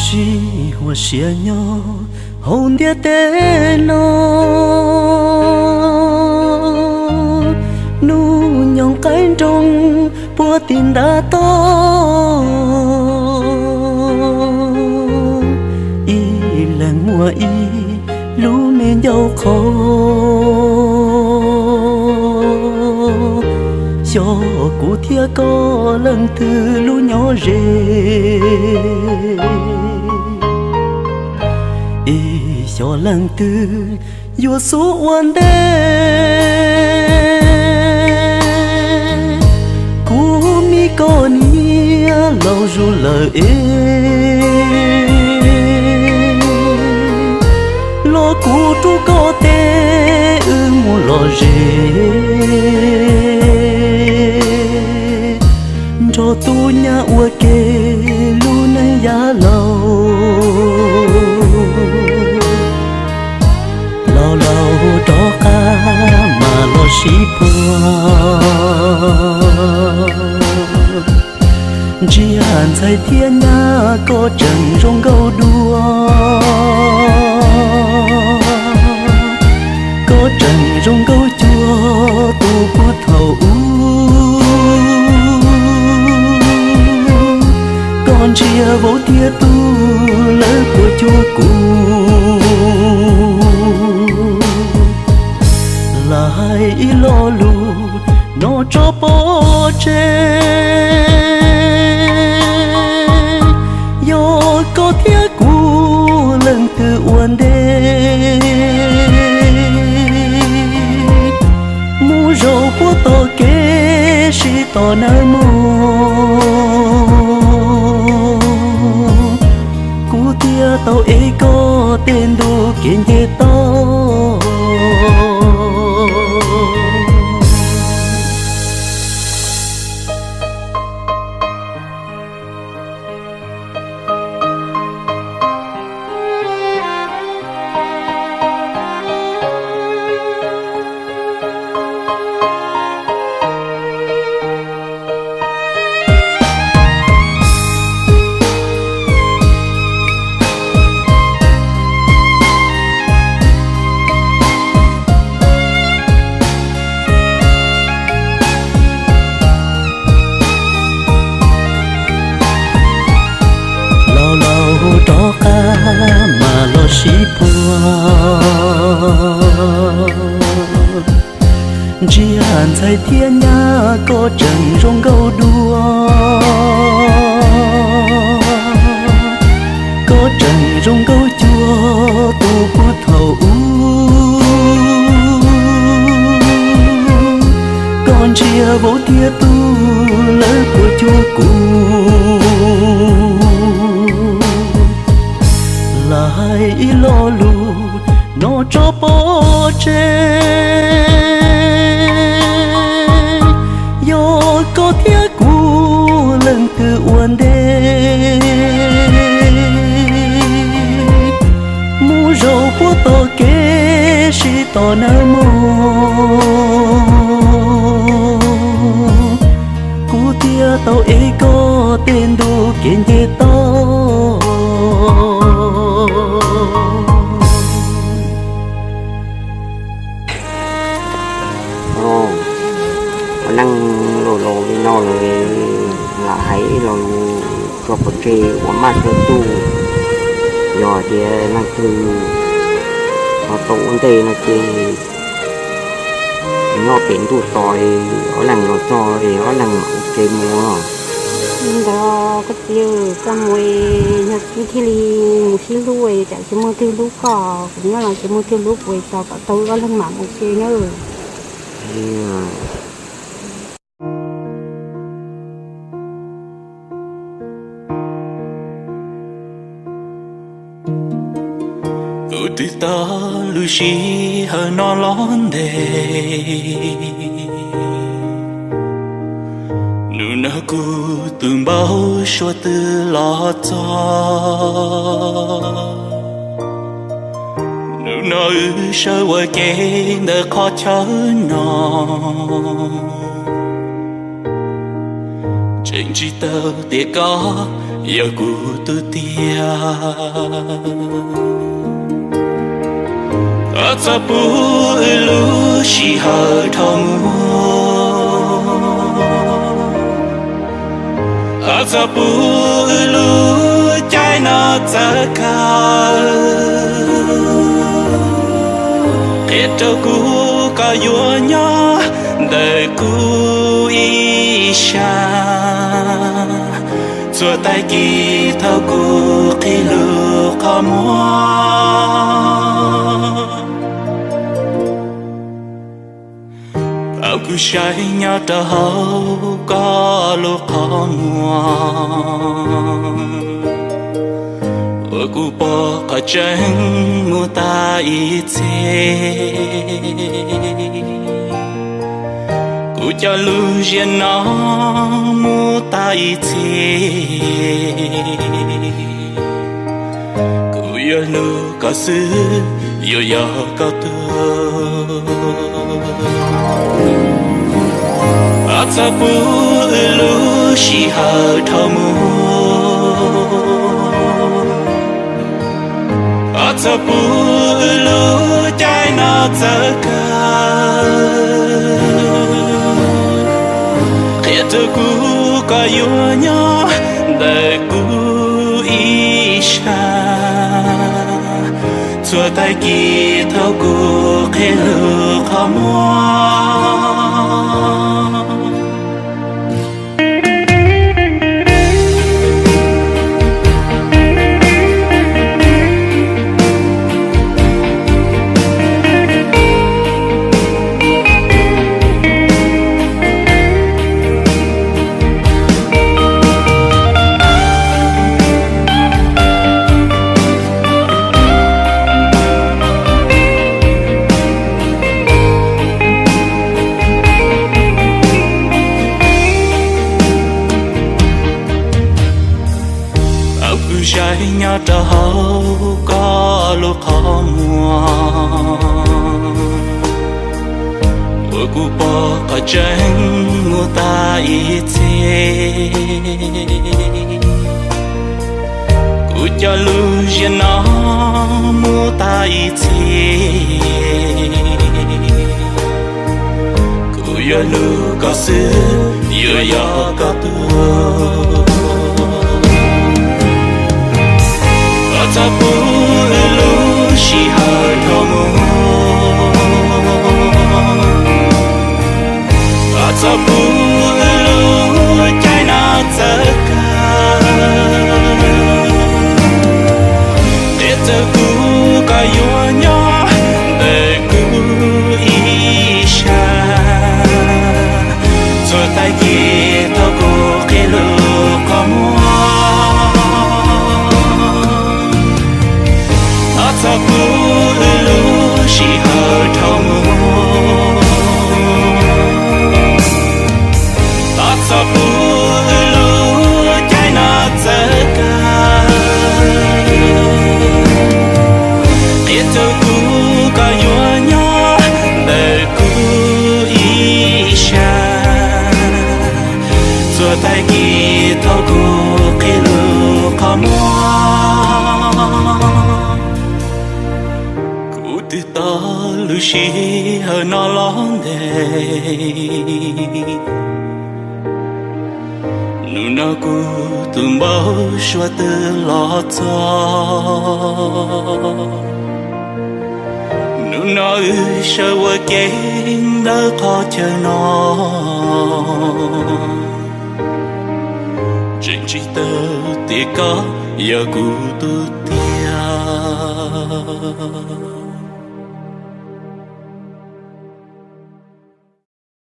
Tsis huam siab nyob hauv ntiaj teb no, hnub nyoog qaib nroog puag tim ntav toj, ib leeg muaj ib lub me ncauj qhauv. Xyov kuv thiab koj leej twg lub nyob ze, es xyov leej twg yuav xub ua ntej. Kuv me koj niam laus zuj lawm es, los kuv rub koj tes wb mus lom zem, nrog tub nyab ua ke lub neej yav laus. Laus laus rov qab mas los sib puag, ntsia ntxhais thiab nyab koj tseem zoo nkauj dua. Koj tseem zoo nkauj cuag tus puag thaum ub, koj ntsia vauv thiab tub lawv puas cuag kuv. Lam hais ib lo lus no tso pov tseg, yog koj thiab kuv leej twg ua ntej, mus zaum puag tom kev sib tos nawb mog. Kuv thiaj tau ev koj tej ntu kev nce toj. Laus laus rov qab mas los sib puag, ntsia ntxhais thiab nyab koj tseem zoo nkauj dua. Koj tseem zoo nkauj cuag tus puag thaum ub, koj ntsia vauv thiab tub lawv puas cuag kuv. Lam hais ib lo lus no tso pov tseg, yog koj thiab kuv leej twg ua ntej, mus zaum puag tom kev sib tos nawb mog. Kuv thiaj tau ev koj tej ntu kev nce toj. Ua neej laus laus li no lawm, lam hais ib lo lus tso pov tseg uas maj tso tuj, yog tias leej twg ho tau ua ntej no ces nyob pem ntuj tos, ob leeg los txog es ob leeg mam ua ke mus. Li ntawd koj txiv, koj mus es yog wb thiaj li mus sib hlub, tsam tsis muaj twg hlub koj, kuv nyob los tsis muaj twg hlub kuv, tos kom tau wb ob leeg mam mus ua ke nawb. Tus twg tau lub sij hawm no los ntes, hnub no kuv tus npauj suav twb los txog. Hnub no wb sawv ua ke ntawm qhov chaw no, tseem tsis tau tias koj yog kuv tus tiag. Koj txhob pub wb lub sij hawm dhau mus, koj txhob pub wb lub caij no txawv kawg. Qhia rau kuv koj yuav nyob ntawm kuv ib sab, txhua tag kis thaum kuv qhib lub qhov muag. Thaum kuv saib nyob rau hauv koj lub qhov muag, ua kuv pom qhov tseeb mus tas ib txhis. Kuv cov lus ziag no mus tas ib txhis. Kuv yuav hlub koj xwb, yuav yog koj tuag. Koj txhob pub wb lub sij hawm dhau mus, koj txhob pub wb lub caij no txawv kawg. Qhia rau kuv koj yuav nyob ntawm kuv ib sab, txhua tag kis thaum kuv qhib lub qhov muag. Thaum kuv saib nyob rau hauv koj lub qhov muag, ua kuv pom qhov tseeb mus tas ib txhis. Kuv cov lus ziag no mus tas ib txhis. Kuv yuav hlub koj xwb, yuav yog koj tuag. Koj txhob pub wb lub sij hawm dhau mus, koj txhob pub wb lub caij no txawv kawg. Qhia rau kuv koj yuav nyob ntawm kuv ib sab, txhua tag kis thaum kuv qhib lub qhov muag. Koj txhob pub wb lub sij hawm dhau mus, koj txhob pub wb lub caij no txawv kawg. Qhia rau kuv koj yuav nyob ntawm kuv ib sab, txhua tag kis thaum kuv qhib lub qhov muag. Kuv twb tos lub sij hawm no los ntev. Hnub no kuv tus npawb suav twb los txog. Hnub no wb sawv ua ke ntawm qhov chaw no, tseem tsis tau tias koj yog kuv tus tiag.